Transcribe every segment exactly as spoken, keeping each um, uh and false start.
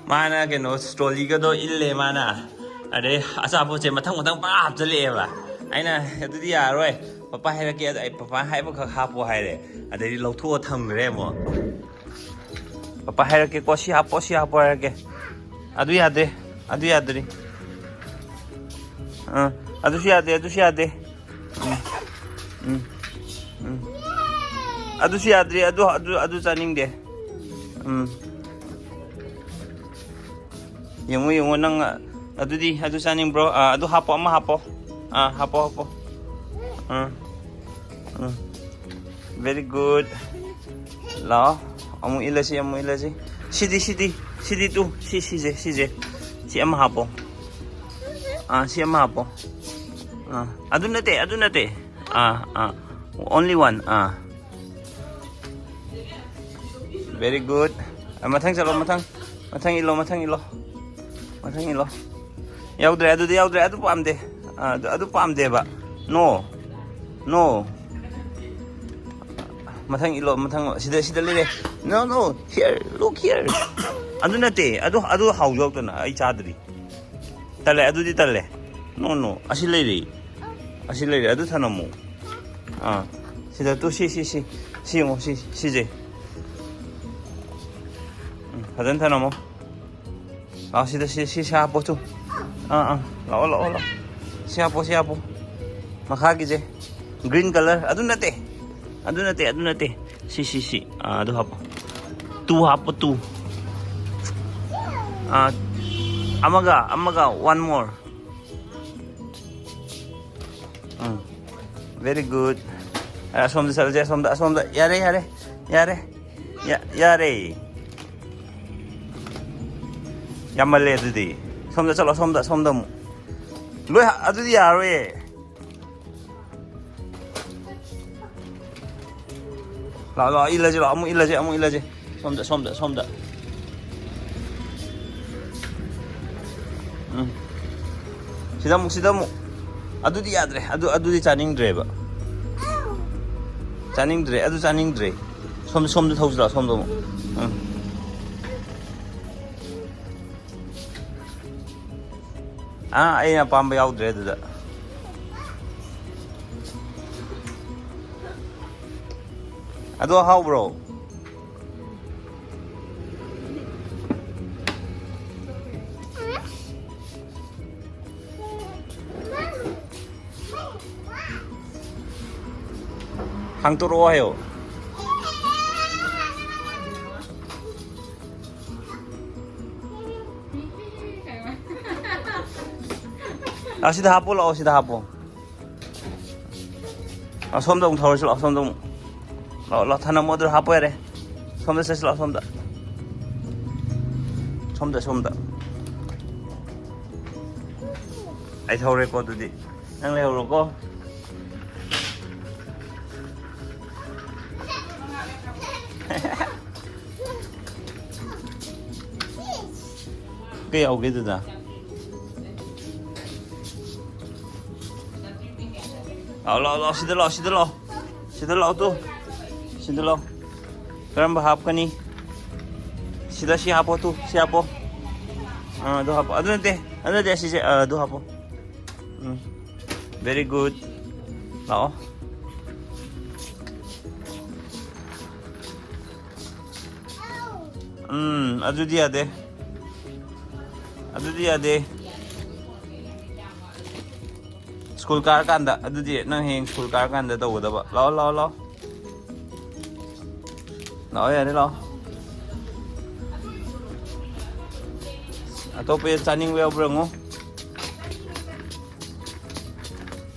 ꯃꯥꯅ ꯀꯩꯅꯣ ꯁ꯭ꯇ꯭ꯔꯣꯂꯤꯒꯗꯣ ꯏꯜꯂꯦ ꯃꯥꯅ꯫ ꯑꯗꯩ ꯑꯆꯥꯄꯣꯠꯁꯦ ꯃꯊꯪ ꯃꯊꯪ ꯄꯥ ꯍꯥꯞꯆꯜꯂꯛꯑꯦꯕ꯫ ꯑꯩꯅ ꯑꯗꯨꯗꯤ ꯌꯥꯔꯣꯏ, ꯄꯄꯥ ꯍꯥꯏꯔꯛꯀꯦ, ꯑꯗ ꯑꯩ ꯄꯄꯥ ꯍꯥꯏꯕꯈꯛ ꯍꯥꯞꯄꯣ ꯍꯥꯏꯔꯦ꯫ ꯑꯗꯩꯗꯤ ꯂꯧꯊꯣꯛꯑ ꯊꯝꯈ꯭ꯔꯦ ꯑꯃꯨꯛ꯫ ꯄꯄꯥ ꯍꯥꯏꯔꯛꯀꯦꯀꯣ, ꯁꯤ ꯍꯥꯞꯄꯣ, ꯁꯤ ꯍꯥꯞꯄꯣ ꯍꯥꯏꯔꯛꯀꯦ꯫ ꯑꯗꯨ ꯌꯥꯗꯦ, ꯑꯗꯨ ꯌꯥꯗ꯭ꯔꯤ꯫ ꯑꯥ, ꯑꯗꯨꯁꯨ ꯌꯥꯗꯦ, ꯑꯗꯨꯁꯨ ꯌꯥꯗꯦ꯫ ꯎꯝ, ꯎꯝ, ꯎꯝ꯫ ꯑꯗꯨꯁꯨ ꯌꯥꯗ꯭ꯔꯤ, ꯑꯗꯨ, ꯑꯗꯨ, ꯑꯗꯨ ꯆꯥꯅꯤꯡꯗꯦ꯫ ꯎꯝ꯫ ꯌꯦꯡꯉꯨ, ꯌꯦꯡꯉꯨ, ꯅꯪ, ꯑ, ꯑꯗꯨꯗꯤ ꯑꯗꯨ ꯆꯥꯅꯤꯡꯕ꯭ꯔꯣ? ꯑ, ꯑꯗꯨ ꯍꯥꯞꯄꯣ, ꯑꯃ ꯍꯥꯞꯄꯣ꯫ ꯑ, ꯍꯥꯞꯄꯣ, ꯍꯥꯞꯄꯣ꯫ ꯑ, ꯎꯝ꯫ Very good. ꯂꯥꯛꯑꯣ꯫ ꯑꯃꯨꯛ ꯏꯜꯂꯁꯤ, ꯑꯃꯨꯛ ꯏꯜꯂꯁꯤ꯫ ꯁꯤꯗꯤ, ꯁꯤꯗꯤ, ꯁꯤꯗꯤ ꯇꯨ꯫ ꯁꯤ, ꯁꯤꯁꯦ, ꯁꯤꯁꯦ꯫ ꯁꯤ ꯑꯃ ꯍꯥꯞꯄꯣ꯫ ꯑ, ꯁꯤ ꯑꯃ ꯍꯥꯞꯄꯣ꯫ ꯑ, ꯑꯗꯨ ꯅꯠꯇꯦ, ꯑꯗꯨ ꯅꯠꯇꯦ꯫ ꯑ, ꯑ, only one. ꯑ꯫ Very good. ꯑ, ꯃꯊꯪ ꯆꯠꯂꯣ, ꯃꯊꯪ꯫ ꯃꯊꯪ ꯏꯜꯂꯣ, ꯃꯊꯪ ꯏꯜꯂꯣ꯫ ꯃꯊꯪ ꯏꯜꯂꯣ꯫ ꯌꯥꯎꯗ꯭ꯔꯦ, ꯑꯗꯨꯗꯤ ꯌꯥꯎꯗ꯭ꯔꯦ꯫ ꯑꯗꯨ ꯄꯥꯝꯗꯦ꯫ ꯑ, ꯑꯗꯨ, ꯑꯗꯨ ꯄꯥꯝꯗꯦꯕ꯫ No. No. ꯃꯊꯪ ꯏꯜꯂꯣ, ꯃꯊꯪ꯫ ꯁꯤꯗ, ꯁꯤꯗ ꯂꯩꯔꯦ꯫ No, no. Here, look here. ꯑꯗꯨ ꯅꯠꯇꯦ꯫ ꯑꯗꯨ, ꯑꯗꯨ ꯍꯥꯎꯖꯧꯗꯅ꯫ ꯑꯩ ꯆꯥꯗ꯭ꯔꯤ꯫ ꯇꯜꯂꯦ, ꯑꯗꯨꯗꯤ ꯇꯜꯂꯦ꯫ No, no. ꯑꯁꯤ ꯂꯩꯔꯤ꯫ ꯑꯁꯤ ꯂꯩꯔꯤ꯫ ꯑꯗꯨ ꯊꯅꯝꯃꯨ꯫ ꯑꯥ꯫ ꯁꯤꯗ ꯇꯨ ꯁꯤ, ꯁꯤ, ꯁꯤ꯫ ꯁꯤ ꯌꯦꯡꯉꯣ, ꯁꯤ, ꯁꯤꯁꯦ꯫ ꯎꯝ, ꯐꯖꯅ ꯊꯅꯝꯃꯣ꯫ ꯂꯥꯛꯑꯣ, ꯁꯤꯗ, ꯁꯤ, ꯁꯤ, ꯁꯤ ꯍꯥꯞꯄꯣ ꯇꯨ꯫ ꯑꯥ, ꯑꯥ꯫ ꯂꯥꯛꯑꯣ, ꯂꯥꯛꯑꯣ, ꯂꯥꯛꯑꯣ꯫ ꯁꯤ ꯍꯥꯞꯄꯣ, ꯁꯤ ꯍꯥꯞꯄꯣ꯫ ꯃꯈꯥꯒꯤꯁꯦ꯫ Green color꯫ ꯑꯗꯨ ꯅꯠꯇꯦ꯫ ꯑꯗꯨ ꯅꯠꯇꯦ, ꯑꯗꯨ ꯅꯠꯇꯦ꯫ ꯁꯤ, ꯁꯤ, ꯁꯤ꯫ ꯑꯥ, ꯑꯗꯨ ꯍꯥꯞꯄꯣ꯫ Two ꯍꯥꯞꯄꯣ, two꯫ ꯑꯥ, ꯑꯃꯒ, ꯑꯃꯒ, one more꯫ ꯎꯝ꯫ Very good꯫ ꯑꯁꯣꯝꯗ ꯆꯠꯂꯁꯦ, ꯑꯁꯣꯝꯗ, ꯑꯁꯣꯝꯗ꯫ ꯌꯥꯔꯦ, ꯌꯥꯔꯦ, ꯌꯥꯔꯦ꯫ ꯌꯥ-, ꯌꯥꯔꯦ꯫ ꯌꯥꯝꯃꯜꯂꯦ ꯑꯗꯨꯗꯤ꯫ ꯁꯣꯝꯗ ꯆꯠꯂꯣ, ꯁꯣꯝꯗ, ꯁꯣꯝꯗ ꯑꯃꯨꯛ꯫ ꯂꯣꯏ ꯍꯥ-, ꯑꯗꯨꯗꯤ ꯌꯥꯔꯣꯏꯌꯦ꯫ ꯂꯥꯛꯑꯣ, ꯂꯥꯛꯑꯣ, ꯏꯜꯂꯁꯤ, ꯂꯥꯛꯑꯣ, ꯑꯃꯨꯛ ꯏꯜꯂꯁꯤ, ꯑꯃꯨꯛ ꯏꯜꯂꯁꯤ꯫ ꯁꯣꯝꯗ, ꯁꯣꯝꯗ, ꯁꯣꯝꯗ꯫ ꯎꯝ꯫ ꯁꯤꯗ ꯑꯃꯨꯛ, ꯁꯤꯗ ꯑꯃꯨꯛ꯫ ꯑꯗꯨꯗꯤ ꯌꯥꯗ꯭ꯔꯦ꯫ ꯑꯗꯨ, ꯑꯗꯨꯗꯤ ꯆꯥꯅꯤꯡꯗ꯭ꯔꯦꯕ꯫ ꯆꯥꯅꯤꯡꯗ꯭ꯔꯦ꯫ ꯑꯗꯨ ꯆꯥꯅꯤꯡꯗ꯭ꯔꯦ꯫ ꯁꯣꯝꯗ, ꯁꯣꯝꯗ ꯊꯧꯁꯤ ꯂꯥꯛꯑꯣ, ꯁꯣꯝꯗ ꯑꯃꯨꯛ꯫ ꯎꯝ꯫ ꯑꯥ, ꯑꯩꯅ ꯑꯄꯥꯝꯕ ꯌꯥꯎꯗ꯭ꯔꯦ ꯑꯗꯨꯗ꯫ ꯑꯗꯣ ꯍꯥꯎꯕ꯭ꯔꯣ? ꯍꯥꯡꯇꯣꯔꯛꯑꯣ ꯍꯥꯏꯌꯣ꯫ ꯑꯁꯤꯗ ꯍꯥꯞꯄꯣ, ꯂꯥꯛꯑꯣ, ꯁꯤꯗ ꯍꯥꯞꯄꯣ꯫ ꯑꯁꯣꯝꯗ ꯑꯃꯨꯛ ꯊꯧꯔꯁꯤ ꯂꯥꯛꯑꯣ, ꯑꯁꯣꯝꯗ ꯑꯃꯨꯛ꯫ ꯂꯥꯛꯑꯣ, ꯂꯥꯛꯑꯣ, ꯊꯅꯝꯃꯣ ꯑꯗꯨ ꯍꯥꯞꯄ ꯌꯥꯔꯦ꯫ ꯁꯣꯝꯗ ꯆꯠꯁꯤ ꯂꯥꯛꯑꯣ, ꯁꯣꯝꯗ꯫ ꯁꯣꯝꯗ, ꯁꯣꯝꯗ꯫ ꯑꯩ ꯊꯧꯔꯦꯀꯣ ꯑꯗꯨꯗꯤ꯫ ꯅꯪ ꯂꯩꯍꯧꯔꯣꯀꯣ꯫ ꯀꯩ ꯌꯥꯎꯒꯦ ꯑꯗꯨꯗ? ꯂꯥꯛꯑꯣ, ꯂꯥꯛꯑꯣ, ꯂꯥꯛꯑꯣ, ꯁꯤꯗ ꯂꯥꯛꯑꯣ, ꯁꯤꯗ ꯂꯥꯛꯑꯣ꯫ ꯁꯤꯗ ꯂꯥꯛꯑꯣ ꯇꯨ꯫ ꯁꯤꯗ ꯂꯥꯛꯑꯣ꯫ ꯀꯔꯝꯕ ꯍꯥꯞꯀꯅꯤ? ꯁꯤꯗ ꯁꯤ ꯍꯥꯞꯄꯣ ꯇꯨ, ꯁꯤ ꯍꯥꯞꯄꯣ꯫ ꯑꯥ, ꯑꯗꯨ ꯍꯥꯞꯄꯣ꯫ ꯑꯗꯨ ꯅꯠꯇꯦ, ꯑꯗꯨ ꯅꯠꯇꯦ, ꯑꯁꯤꯁꯦ, ꯑꯥ, ꯑꯗꯨ ꯍꯥꯞꯄꯣ꯫ ꯎꯝ꯫ Very good. ꯂꯥꯛꯑꯣ꯫ ꯎꯝ, ꯑꯗꯨꯗꯤ ꯌꯥꯗꯦ꯫ ꯑꯗꯨꯗꯤ ꯌꯥꯗꯦ꯫ ꯁ꯭ꯀꯨꯜ ꯀꯥꯔꯀꯥꯟꯗ, ꯑꯗꯨꯗꯤ ꯅꯪ ꯍꯌꯦꯡ ꯁ꯭ꯀꯨꯜ ꯀꯥꯔꯀꯥꯟꯗ ꯇꯧꯒꯗꯕ꯫ ꯂꯥꯛꯑꯣ, ꯂꯥꯛꯑꯣ, ꯂꯥꯛꯑꯣ꯫ ꯂꯥꯛꯑꯣ, ꯌꯥꯔꯦ, ꯂꯥꯛꯑꯣ꯫ ꯑꯇꯣꯞꯄ ꯆꯥꯅꯤꯡꯕ ꯌꯥꯎꯕ꯭ꯔꯥ ꯌꯦꯡꯉꯣ꯫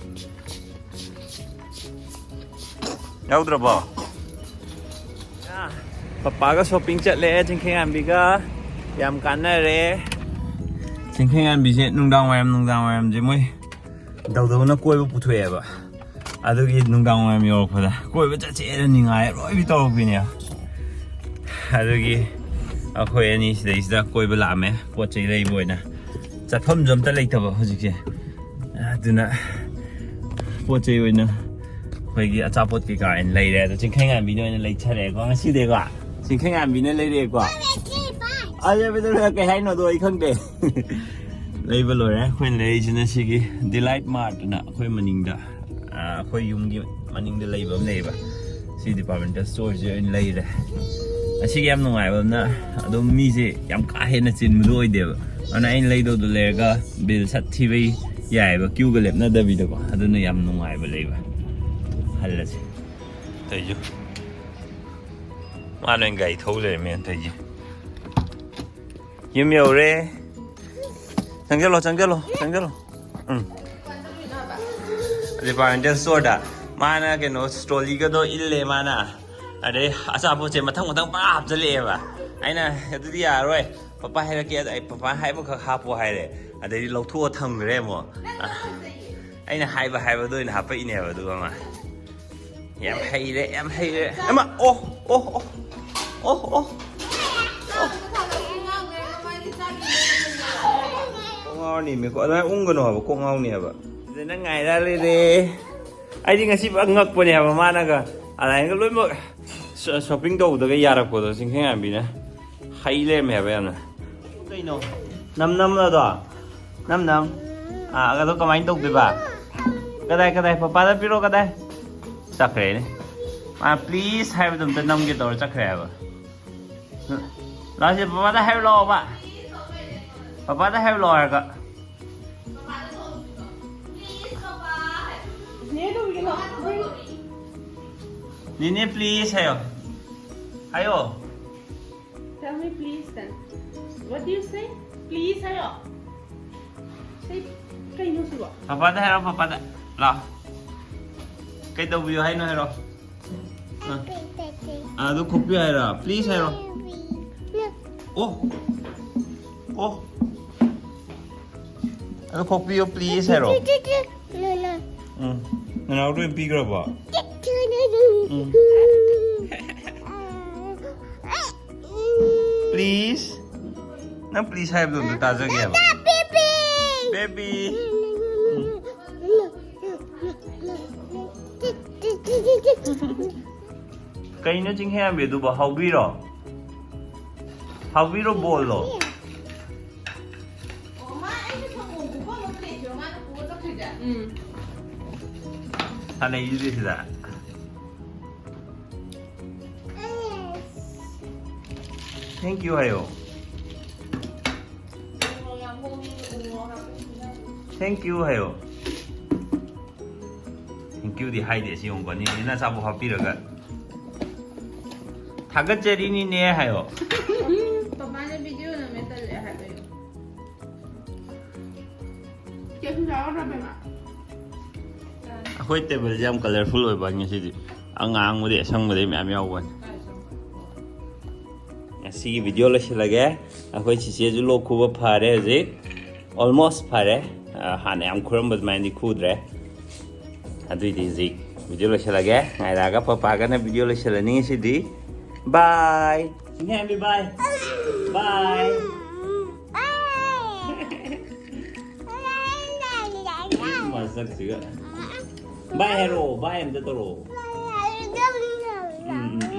ꯌꯥꯎꯗ꯭ꯔꯕꯣ? ꯄꯄꯥꯒ shopping ꯆꯠꯂꯦ, ꯆꯤꯡꯈꯩꯉꯥꯟꯕꯤꯒ꯫ ꯌꯥꯝ ꯀꯥꯟꯅꯔꯦ꯫ ꯆꯤꯡꯈꯩꯉꯥꯟꯕꯤꯁꯦ ꯅꯨꯡꯗꯥꯡ ꯋꯥꯏꯔꯝ, ꯅꯨꯡꯗꯥꯡ ꯋꯥꯏꯔꯝꯁꯦ ꯃꯣꯏ ꯗꯧꯗꯧꯅ ꯀꯣꯏꯕ ꯄꯨꯊꯣꯛꯑꯦꯕ꯫ ꯑꯗꯨꯒꯤ ꯅꯨꯡꯗꯥꯡ ꯋꯥꯏꯔꯝ ꯌꯧꯔꯛꯄꯗ ꯀꯣꯏꯕ ꯆꯠꯁꯦꯅ ꯅꯤꯡꯉꯥꯏ ꯑꯔꯣꯏꯕꯤ ꯇꯧꯔꯛꯄꯤꯅꯦ꯫ ꯑꯗꯨꯒꯤ ꯑꯩꯈꯣꯏ ꯑꯅꯤ ꯁꯤꯗꯩꯁꯤꯗ ꯀꯣꯏꯕ ꯂꯥꯛꯑꯝꯃꯦ, ꯄꯣꯠ ꯆꯩ ꯂꯩꯕ ꯑꯣꯏꯅ꯫ ꯆꯠꯐꯝꯁꯨ ꯑꯝꯇ ꯂꯩꯇꯕ ꯍꯧꯖꯤꯛꯁꯦ꯫ ꯑꯗꯨꯅ ꯄꯣꯠ ꯆꯩ ꯑꯣꯏꯅ ꯑꯩꯈꯣꯏꯒꯤ ꯑꯆꯥꯄꯣꯠ ꯀꯩꯀꯥ ꯑꯣꯏꯅ ꯂꯩꯔꯦ꯫ ꯑꯗꯣ ꯆꯤꯡꯈꯩꯉꯥꯟꯕꯤꯅ ꯑꯣꯏꯅ ꯂꯩꯊꯔꯛꯑꯦꯀꯣ ꯉꯁꯤꯗꯤꯀꯣ꯫ ꯆꯤꯡꯈꯩꯉꯥꯟꯕꯤꯅ ꯂꯩꯔꯛꯑꯦꯀꯣ꯫ ꯑꯩ ꯀꯩ ꯍꯥꯏꯅꯣꯗꯣ ꯑꯩ ꯈꯪꯗꯦ꯫ ꯂꯩꯕ ꯂꯣꯏꯔꯦ꯫ ꯑꯩꯈꯣꯏꯅ ꯂꯩꯔꯤꯁꯤꯅ ꯁꯤꯒꯤ ꯗꯤꯂꯥꯏꯠ ꯃꯥꯔꯠꯅ ꯑꯩꯈꯣꯏ ꯃꯅꯤꯡꯗ, ꯑꯩꯈꯣꯏ ꯌꯨꯝꯒꯤ ꯃꯅꯤꯡꯗ ꯂꯩꯕ ꯑꯃ ꯂꯩꯌꯦꯕ꯫ ꯁꯤ ꯗꯤꯄꯥꯔꯠꯃꯦꯟꯇꯦꯜ ꯁ꯭ꯇꯣꯔꯁꯦ ꯑꯣꯏꯅ ꯂꯩꯔꯦ꯫ ꯑꯁꯤꯒꯤ ꯌꯥꯝ ꯅꯨꯡꯉꯥꯏꯕ ꯑꯃꯅ, ꯑꯗꯨꯝ ꯃꯤꯁꯦ ꯌꯥꯝ ꯀꯥ ꯍꯦꯟꯅ ꯆꯤꯟꯕꯗꯣ ꯑꯣꯏꯗꯦꯕ꯫ ꯑꯗꯨꯅ ꯑꯩꯅ ꯂꯩꯗꯧꯗꯣ ꯂꯩꯔꯒ ꯕꯤꯜ ꯁꯠ ꯊꯤꯕꯩ ꯌꯥꯏꯑꯕ, ꯀ꯭ꯌꯨꯒ ꯂꯦꯞꯅꯗꯕꯤꯗꯀꯣ꯫ ꯑꯗꯨꯅ ꯌꯥꯝ ꯅꯨꯡꯉꯥꯏꯕ ꯂꯩꯕ꯫ ꯍꯜꯂꯁꯦ꯫ ꯇꯩꯁꯨ ꯃꯥꯅ ꯑꯣꯏꯅ ꯒꯥꯔꯤ ꯊꯧ ꯂꯩꯔꯝꯃꯦ꯫ ꯇꯩꯁꯦ ꯌꯨꯝ ꯌꯧꯔꯦ꯫ ꯆꯪꯁꯤꯜꯂꯣ, ꯆꯪꯁꯤꯜꯂꯣ, ꯆꯪꯁꯤꯜꯂꯣ꯫ ꯎꯝ꯫ ꯗꯤꯄꯥꯔꯠꯃꯦꯟꯇꯦꯜ ꯁ꯭ꯇꯣꯔꯗ ꯃꯥꯅ ꯀꯩꯅꯣ ꯇ꯭ꯔꯣꯂꯤꯒꯗꯣ ꯏꯜꯂꯦ ꯃꯥꯅ꯫ ꯑꯗꯩ ꯑꯆꯥꯄꯣꯠꯁꯦ ꯃꯊꯪ ꯃꯊꯪ ꯄꯪꯍꯥꯞ ꯍꯥꯞꯆꯜꯂꯛꯑꯦꯕ꯫ ꯑꯩꯅ, "ꯑꯗꯨꯗꯤ ꯌꯥꯔꯔꯣꯏ, ꯄꯄꯥ ꯍꯥꯏꯔꯛꯀꯦ, ꯑꯗ ꯑꯩ ꯄꯄꯥ ꯍꯥꯏꯕꯈꯛ ꯍꯥꯞꯄꯣ" ꯍꯥꯏꯔꯦ꯫ ꯑꯗꯩꯗꯤ ꯂꯧꯊꯣꯛꯑ ꯊꯝꯈ꯭ꯔꯦ ꯑꯃꯨꯛ꯫ ꯑꯩꯅ ꯍꯥꯏꯕ ꯍꯥꯏꯕꯗꯣ ꯑꯣꯏꯅ ꯍꯥꯞꯄꯛꯏꯅꯦꯕ꯫ ꯑꯗꯨꯒ ꯃꯥ ꯌꯥꯝ ꯍꯩꯔꯦ, ꯌꯥꯝ ꯍꯩꯔꯦ꯫ ꯑꯃ, ꯑꯣ, ꯑꯣ, ꯑꯣ, ꯑꯣ, ꯑꯣ꯫ ꯀꯣꯛ ꯉꯥꯎꯔꯅꯤꯃꯤꯀꯣ꯫ ꯑꯗꯨꯃꯥꯏꯅ ꯎꯪꯒꯅꯣ ꯍꯥꯏꯕ, ꯀꯣꯛ ꯉꯥꯎꯅꯤ ꯍꯥꯏꯕ꯫ ꯁꯤꯗ ꯅꯪ ꯉꯥꯏꯔ ꯂꯩꯔꯦ꯫ ꯑꯩꯗꯤ ꯉꯁꯤ ꯄꯨꯔꯥ ꯉꯛꯄꯅꯦ ꯍꯥꯏꯕ, ꯃꯥꯅꯒ ꯑꯗꯨꯃꯥꯏꯅꯒ ꯂꯣꯏꯅꯃꯛ ꯁꯣ-, ꯁꯣꯄꯤꯡ ꯇꯧꯕꯗꯒ ꯌꯥꯔꯛꯄꯗꯣ, ꯆꯤꯡꯈꯩꯉꯥꯟꯕꯤꯅ꯫ ꯍꯩ ꯂꯩꯔꯝꯃꯦ ꯍꯥꯏꯕ ꯌꯥꯝꯅ꯫ ꯀꯩꯅꯣ? ꯅꯝ ꯅꯝꯂꯗꯣ? ꯅꯝ ꯅꯝ꯫ ꯑꯥ, ꯑꯗꯣ ꯀꯃꯥꯏꯅ ꯇꯧꯗꯣꯏꯕ? ꯀꯗꯥꯏ, ꯀꯗꯥꯏ? ꯄꯄꯥꯗ ꯄꯤꯔꯣ, ꯀꯗꯥꯏ? ꯆꯠꯈ꯭ꯔꯦꯅꯦ꯫ ꯃꯥ please ꯍꯥꯏꯕꯗꯣ ꯑꯝꯇ ꯅꯝꯒꯦ ꯇꯧꯔ ꯆꯠꯈ꯭ꯔꯦ ꯍꯥꯏꯕ꯫ ꯂꯥꯛꯁꯦ, ꯄꯄꯥꯗ ꯍꯥꯏꯔꯨ ꯂꯥꯛꯑꯣꯕ꯫ ꯄꯄꯥꯗ ꯍꯥꯏꯔꯨ ꯂꯥꯛꯑꯣ ꯍꯥꯏꯔꯒ꯫ ꯅꯦ ꯇꯧꯕꯤꯒꯦ ꯂꯥꯛꯑꯣ꯫ ꯅꯦꯅꯦ, please ꯍꯥꯏꯌꯣ꯫ ꯍꯥꯏꯌꯣ꯫ Tell me please then. What do you say? Please ꯍꯥꯏꯌꯣ꯫ Say, ꯀꯩꯅꯣ ꯁꯤꯕꯣ? ꯄꯄꯥꯗ ꯍꯥꯏꯔꯣ, ꯄꯄꯥꯗ꯫ ꯂꯥꯛꯑꯣ꯫ ꯀꯩ ꯇꯧꯕꯤꯌꯨ ꯍꯥꯏꯅꯣ ꯍꯥꯏꯔꯣ꯫ ꯑ꯫ ꯑ, ꯑꯗꯨ ꯈꯣꯛꯄꯤꯌꯨ ꯍꯥꯏꯔꯣ? Please ꯍꯥꯏꯔꯣ꯫ ꯑꯣ꯫ ꯑꯣ꯫ ꯑꯗꯨ ꯈꯣꯛꯄꯤꯌꯨ, please ꯍꯥꯏꯔꯣ꯫ ꯎꯝ꯫ ꯅꯅꯥꯎꯗ ꯑꯣꯏꯅ ꯄꯤꯈ꯭ꯔꯕꯣ? ꯎꯝ꯫ Please꯫ ꯅꯪ please ꯍꯥꯏꯕꯗꯣ ꯑꯝꯇ ꯇꯥꯖꯒꯦꯕ꯫ Baby꯫ ꯎꯝ꯫ ꯀꯩꯅꯣ ꯆꯤꯡꯈꯩꯉꯥꯟꯕꯤ ꯑꯗꯨꯕꯣ? ꯍꯥꯎꯕꯤꯔꯣ? ꯍꯥꯎꯕꯤꯔꯣ ꯕꯣꯜꯂꯣ? ꯑꯣ, ꯃꯥ ꯑꯩ ꯎꯝ꯫ ꯁꯥꯟꯅꯩꯁꯤꯗꯤ ꯁꯤꯗ꯫ Thank you ꯍꯥꯏꯌꯣ꯫ Thank you ꯍꯥꯏꯌꯣ꯫ Thank youꯗꯤ ꯍꯥꯏꯗꯦ ꯁꯤ ꯌꯦꯡꯉꯨꯀꯣ꯫ ꯅꯦꯅꯦꯅ ꯑꯆꯥꯄꯣꯠ ꯍꯥꯞꯄꯤꯔꯒ꯫ ꯊꯥꯒꯠꯆꯔꯤꯅꯤꯅꯦ ꯍꯥꯏꯌꯣ꯫ ꯄꯄꯥꯅ video ꯅꯝꯃꯦ ꯇꯜꯂꯦ ꯍꯥꯏꯕ꯫ ꯀꯦꯛ ꯆꯥꯔꯣ ꯕꯦꯝꯃ꯫ ꯑꯩꯈꯣꯏ tableꯁꯦ ꯌꯥꯝ colourful ꯑꯣꯏꯕ ꯉꯁꯤꯗꯤ꯫ ꯑꯉꯥꯡꯕꯗꯤ ꯑꯁꯪꯕꯗꯤ ꯃꯌꯥꯝ ꯌꯥꯎꯕꯅꯤ꯫ ꯉꯁꯤꯒꯤ video ꯂꯣꯏꯁꯤꯜꯂꯒꯦ꯫ ꯑꯩꯈꯣꯏ ꯆꯤꯆꯦꯁꯨ ꯂꯣꯛ ꯈꯨꯕ ꯐꯔꯦ ꯍꯧꯖꯤꯛ꯫ Almost ꯐꯔꯦ꯫ ꯑ, ꯍꯥꯟꯅ ꯌꯥꯝ ꯈꯨꯔꯝꯕ ꯑꯗꯨꯃꯥꯏꯅꯗꯤ ꯈꯨꯗ꯭ꯔꯦ꯫ ꯑꯗꯨꯏꯗꯤ ꯍꯧꯖꯤꯛ video ꯂꯣꯏꯁꯤꯜꯂꯒꯦ꯫ ꯉꯥꯏꯔꯛꯑꯒ ꯄꯄꯥꯒꯅ video ꯂꯣꯏꯁꯤꯜꯂꯅꯤ ꯉꯁꯤꯗꯤ꯫ Bye꯫ ꯁꯤꯡꯍꯦꯝꯕꯤ bye꯫ Bye꯫ ꯃꯁꯛꯁꯤꯒ꯫ Bye ꯍꯥꯏꯔꯛꯑꯣ, bye ꯑꯝꯇ ꯇꯧꯔꯛꯑꯣ꯫ ꯎꯝ, ꯎꯝ꯫